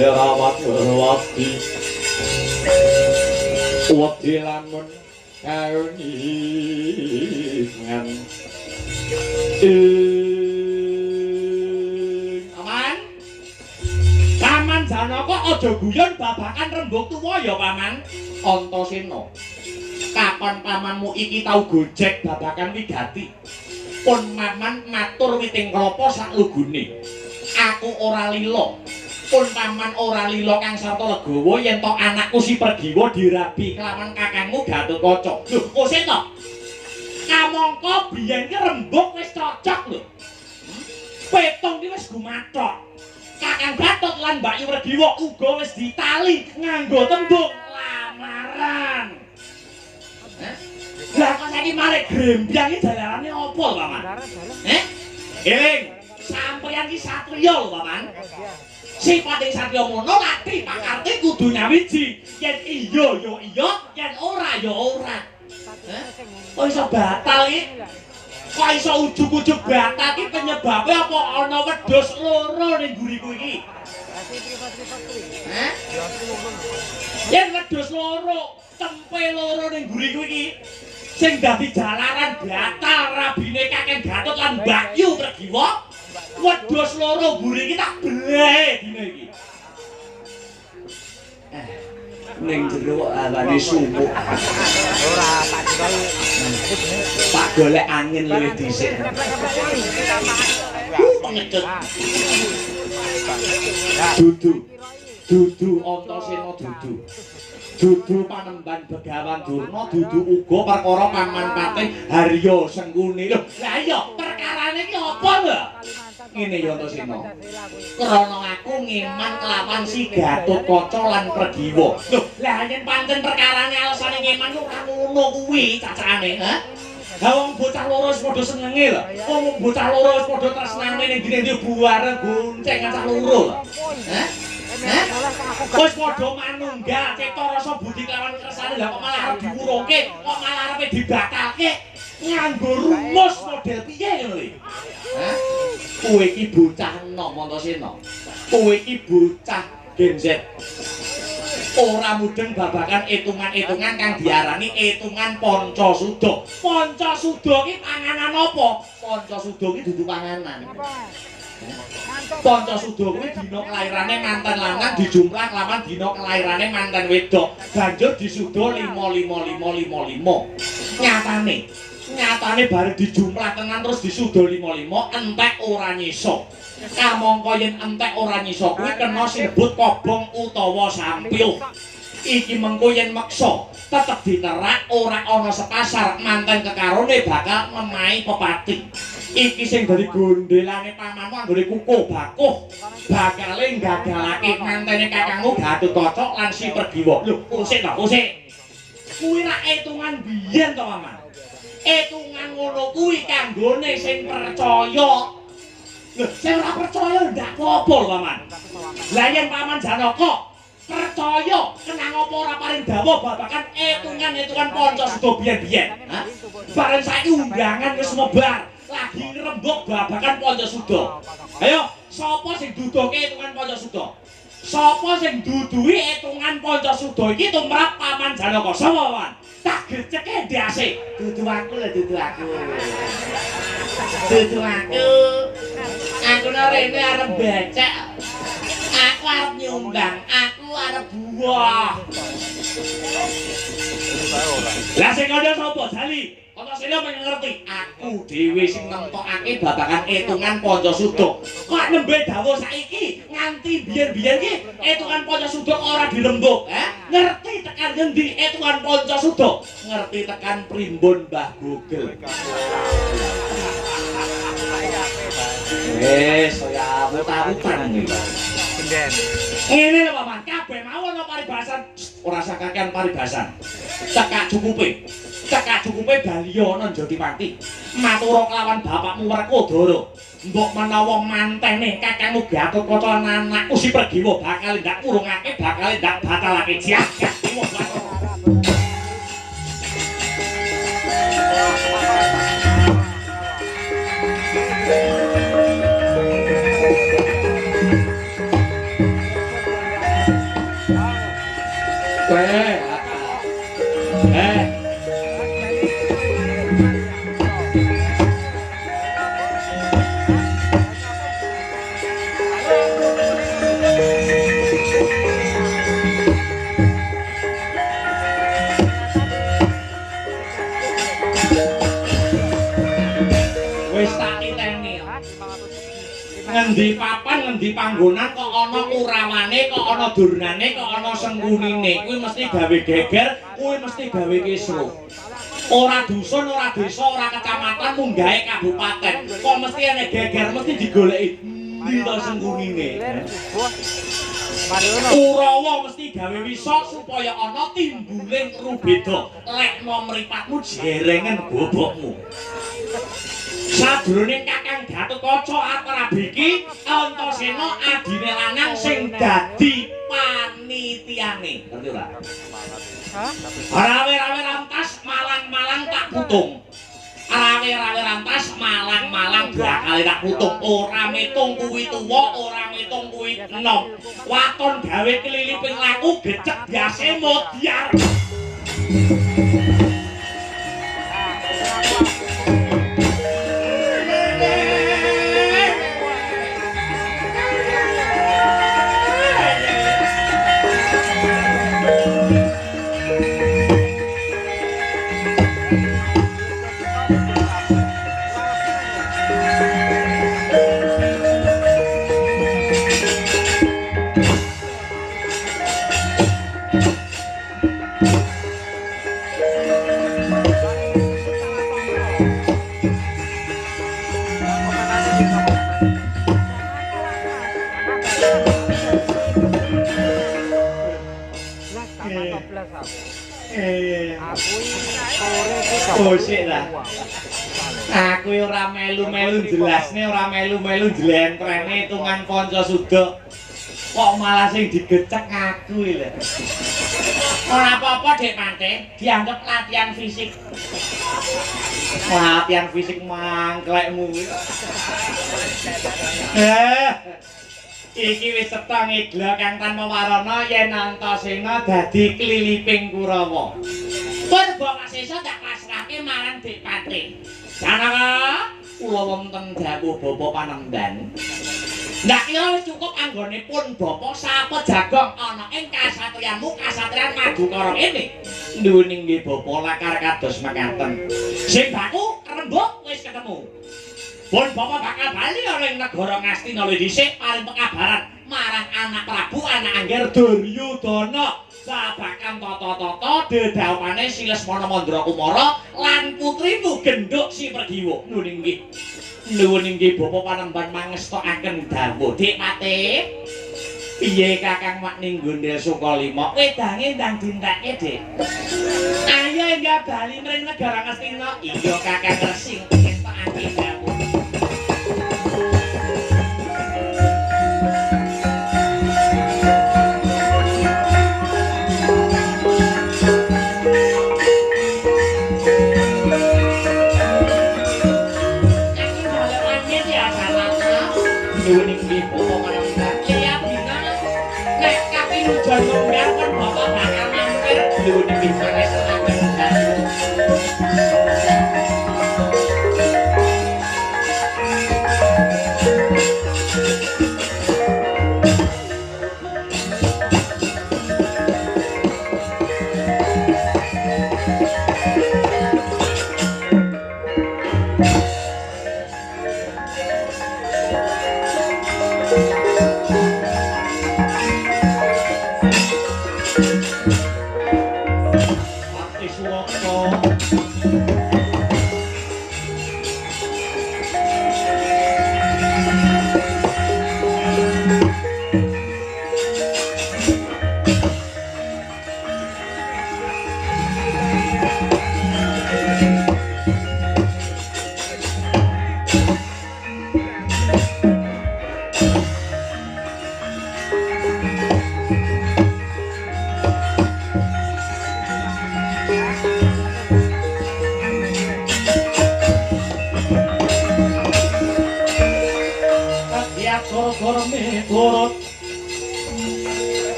Rawat wati wedi lamun kauningan. Paman, Paman Janaka aja guyon babakan rembug tuwa ya, Paman. Antasena, kapan pamanmu iki tau gojek babakan wigati? Pun paman matur witing klapa saklugune. Aku ora lila. Pun paman ora lila kang sarta legawa yen to anakku si Pregiwa dirabi kelawan kakangmu Gatotkaca. Lho, kose to? Kamangka biyen ki rembug wis cocok lho. Petung ki wis gumathok. Kakang Gatot lan Mbakyu Pregiwa uga wis ditali nganggo tembung lamaran. Lah kok saiki marek grembyang iki jalarane apa, Paman? Heh? Eling, sampeyan iki satriya lho, Paman. Sipate satriya ngono lati pakarti kudu nyawiji. Yen iya ya iya, yen ora ya ora. Heh? Kok iso batal iki? Kok iso ujug-ujug batal ki penyebabe apa ana wedhus loro ning mburiku iki? Hah? Yen wedhus loro, tempe loro ning mburiku iki sing dadi jalaran batal rabine Kakang Gatot lan Mbakyu Pregiwa, wedhus loro mburi iki tak belehe dina iki. Ning jero kok awane sumuk. Ora tak dikoi. Tak golek angin luwih dhisik. Pengecut. Dudu. Dudu Antasena dudu. Dudu panemban Begawan Durna, dudu uga perkara paman patih Harya Sengkuni. Lho, lah iya perkarane iki apa lho? Ngene ya Antasena. Krana aku ngeman kelawan si Gatotkaca lan Pregiwa. Lho, lah yen pancen perkarane alasane ngeman ora ngono kuwi cacane, ha? Lah wong bocah loro wis padha senenge lho. Wong bocah loro wis padha tresnane ning ndi-ndi bareng goncengan cah loro lho. Hah? Hah? Wis padha manunggal cetha rasa budi kelawan kersane, lah kok malah arep diwurungke, kok malah arepe dibatalke nganggo rumus model piye ngono iki? Hah? Kowe iki bocah enom Antasena. Kowe iki bocah Gen Z. Ora mudeng babagan etungan-etungan kang diarani etungan Pancasuda. Pancasuda ki panganan apa? Pancasuda ki dudu panganan. Pancasuda kuwi dina kelairane manten lanang dijumlah kelawan dina kelairane manten wedok. Banjur disuda 5 5 5 5 5. Nyatane, nyatane bareng dijumlah tenan terus disuda 5 5 entek ora nyisa. Kamangka yen entek ora nyisa kuwi kena sinebut kobong utawa sampyuh. Iki mengko yen meksa tetep diterak ora ana sepasar manten kekarone bakal nemahi pepati. Iki sing dadi gondelane pamanmu anggone kukuh bakuh bakale gagalake mantene kakangmu Gatotkaca lan si Pregiwa. Lho, usik to, usik. Kuwi rak etungan biyen to, Paman. Etungan ngono kuwi kanggone sing percaya. Lho, sing ora percaya ndak apa-apa lho, Paman. Lah yen Paman Janaka percaya, kenang apa ora paring dawuh babagan etungan-etungan Pancasuda biyen-biyen? Hah? Bareng saiki undangan wis mebar, lagi ngrembug babagan Pancasuda. Ayo, sapa sing duduhke etungan Pancasuda? Sapa sing duduhi etungan Pancasuda iki tumrap Paman Janaka? Sapa, Paman? Tak greceke ndase. Dudu aku lho, dudu aku. Dudu aku. Aku rene arep becek. Aku arep nyumbang, aku arep buah. Lah sing kandha sapa, Jali? Antasena pengen ngerti. Aku dhewe sing nentokake babagan etungan Pancasuda. Kok nembe dawuh saiki nganti biyen-biyen iki etungan Pancasuda ora dirembug, ha? Ngerti tekan ngendi etungan Pancasuda? Ngerti tekan primbon Mbah Google. Wes, saya mutar-mutar iki. Ngene lho Paman, kabeh mau ana paribasan, ora usah kakean paribasan. Cekak cukupe. Cekak cukupe bali ana Jatipanti. Matura kelawan bapakmu Werkudara. Mbok menawa mantene kakangmu Gatotkaca lan anakku si Pregiwa bakal ndak urungake, bakal ndak batalake. Jagat dewa Batara. Wis tak titeni. Ngendi papan, ngendi panggonan kok ana kurawane, kok ana durnane, kok ana sengkunine, kuwi mesti gawe geger, kuwi mesti gawe kisruh. Ora dusun, ora desa, ora kecamatan, munggahe kabupaten. Kok mesti ana geger, mesti digoleki endi to sengkunine. Kurawa mesti gawe wisa supaya ana timbuling rubeda. Lekno mripatmu jerengen bobokmu. Sajroning Kakang Gatotkaca Atrabi iki Antasena adine lanang sing dadi panitiane. Ngerti ora? Rawe-rawe rantas malang-malang tak putung. Rawe-rawe rantas Bakal tak putung ora metung kuwi tuwa, ora metung kuwi enom. Waton gawe keliliping laku gecek biase modyar. Bosik ta. Aku ora melu-melu jelasne, ora melu-melu jlentrene hitungan Pancasuda. Kok malah sing digecek aku iki lho. Ora apa-apa Dek Pante, dianggap latihan fisik. Latihan fisik mangklekmu. Iki wis cetha ngidla kang tanpa warana yen Antasena dadi kliliping Kurawa. Purba Kasesa tak pasrahke marang Dik Pante. Janaka, kula wonten dawuh Bapak Panemban. Ndak kira wis cukup anggone pun Bapak sapa jagong ana ing kasatriyanmu kasatriyan Madukara kene. Nuwun inggih Bapak lakar kados mekaten. Sing baku rembug wis ketemu. Pun Bapak bakal bali ana ing negara Ngastina luwih dhisik paring pekabaran marang anak Prabu anak Angger Duryudana babagan tata-tata dedhaupane Si Lesmana Mandra Kumara lan putrimu Gendhuk Si Pergiwa. Nuwun inggih. Nuwun inggih Bapak Panemban mangestokaken dawuh. Dik Pate, piye Kakang mak ning Gondel Sukalima? Wedange ndang dintekke, Dik. Ayo enggak bali mring negara Ngastina. Iya Kakang Resing ngetokake dawuh.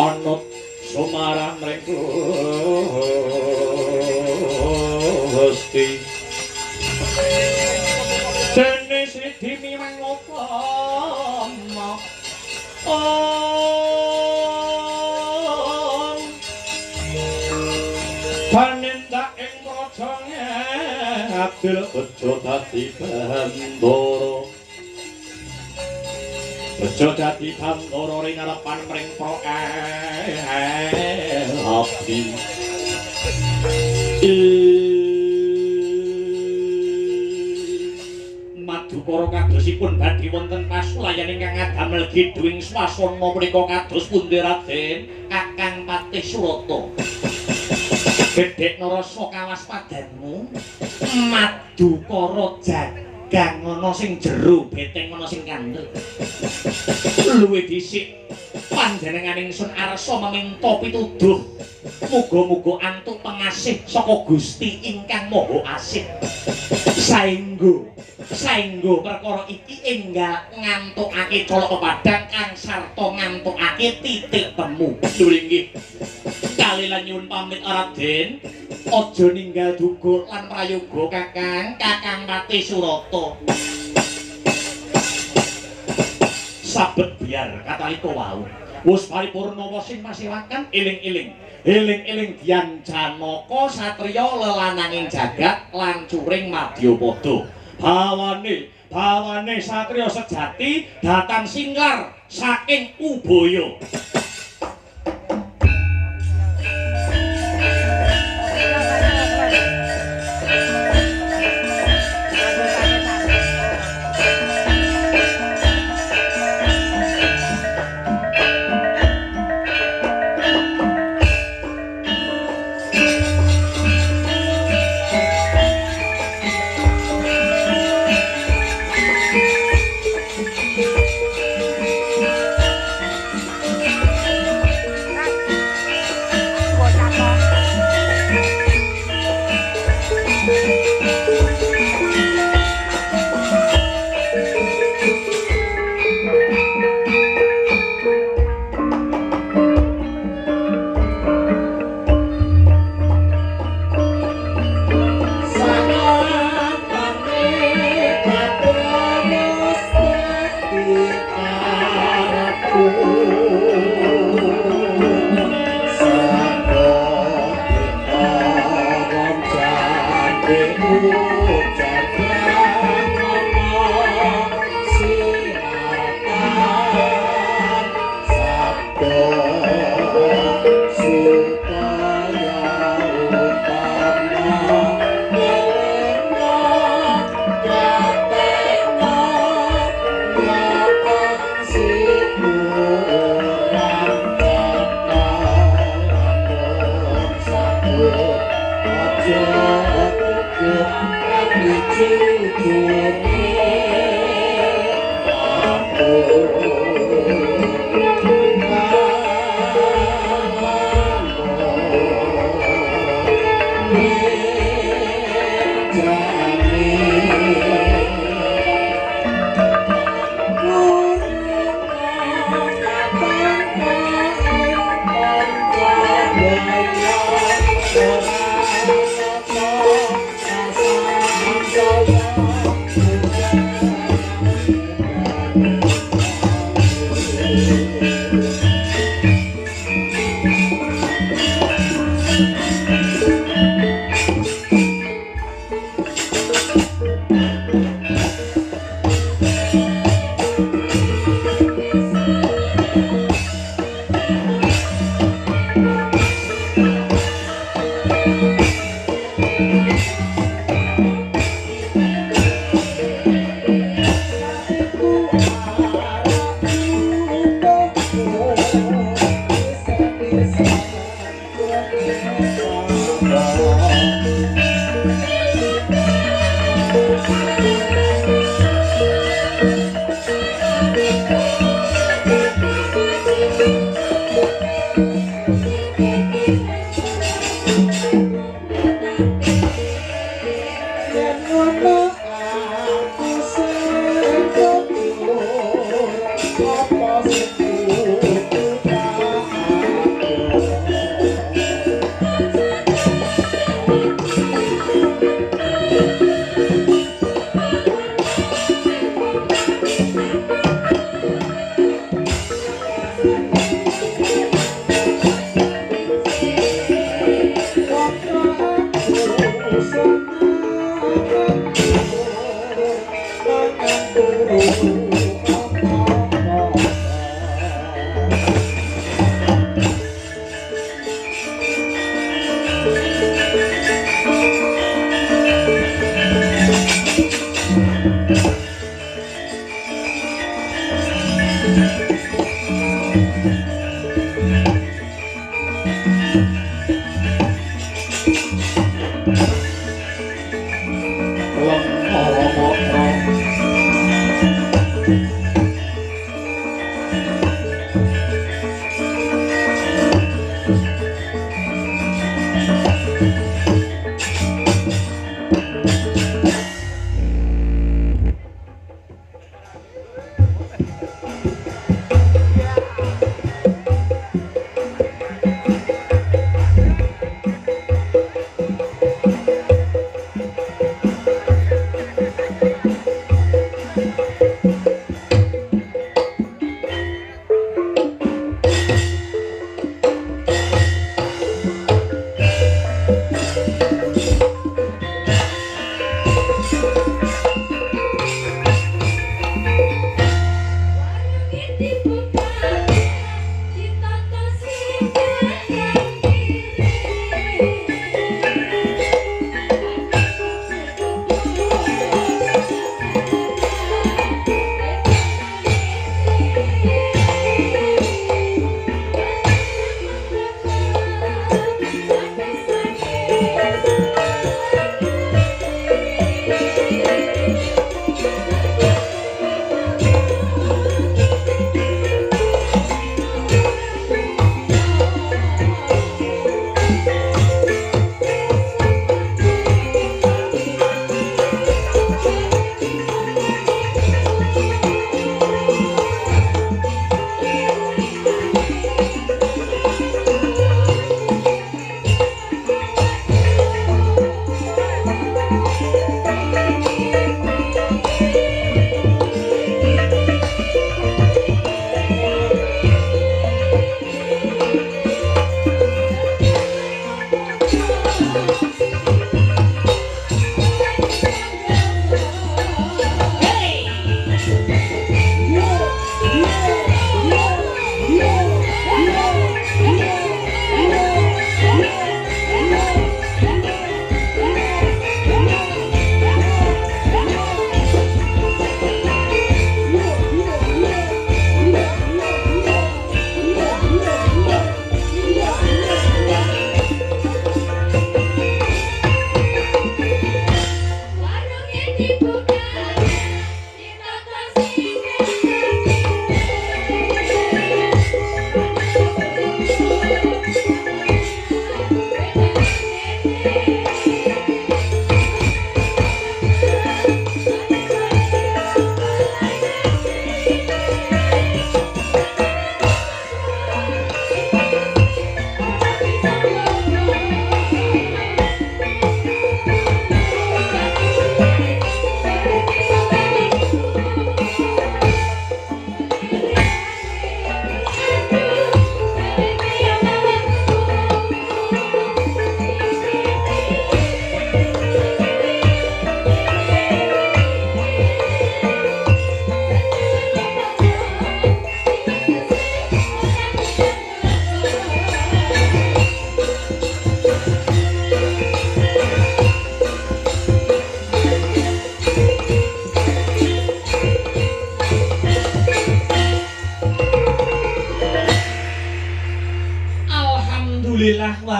Anut sumarang mring Gusti. Dene sidi mimang upama om panindak ing praja Abdul bejo dadi bandara. Bejo dadi bandara ring ngarepan mring abdi. Madukara kadosipun badhe wonten pasulayan ingkang ngadamel gidhuing swasana punika kados pundi Raden Kakang Patih Surata. Gedhekna rasa kawaspadanmu Madukara jagang ana sing jero beteng ana sing kandel. Luwih dhisik panjenengan ingsun arsa meminta pituduh. Muga-muga antuk pengasih saka Gusti ingkang Maha Asih. Saengga saengga perkara iki enggal ngantukake colok pepadang kang sarta ngantukake titik temu. Lho inggih. Kalilan nyuwun pamit Raden. Aja ninggal duga lan prayoga Kakang, Kakang Pati Surata. Sabet biar katalika wau. Wis paripurna sing masilakan eling-eling. Eling-eling Dian Janaka satriya lelananging jagat lancuring madyapada. Bawane, bawane satriya sejati datang singlar saking Ubaya.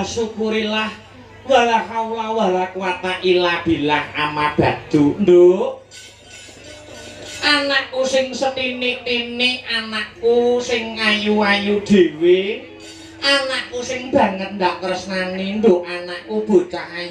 Wa syukurillah wala haula wala quwata illa billah amma ba'du. Nduk, anakku sing setinik-tinik, anakku sing ayu-ayu dhewe, anakku sing banget ndak tresnani, nduk, anakku bocah ayu.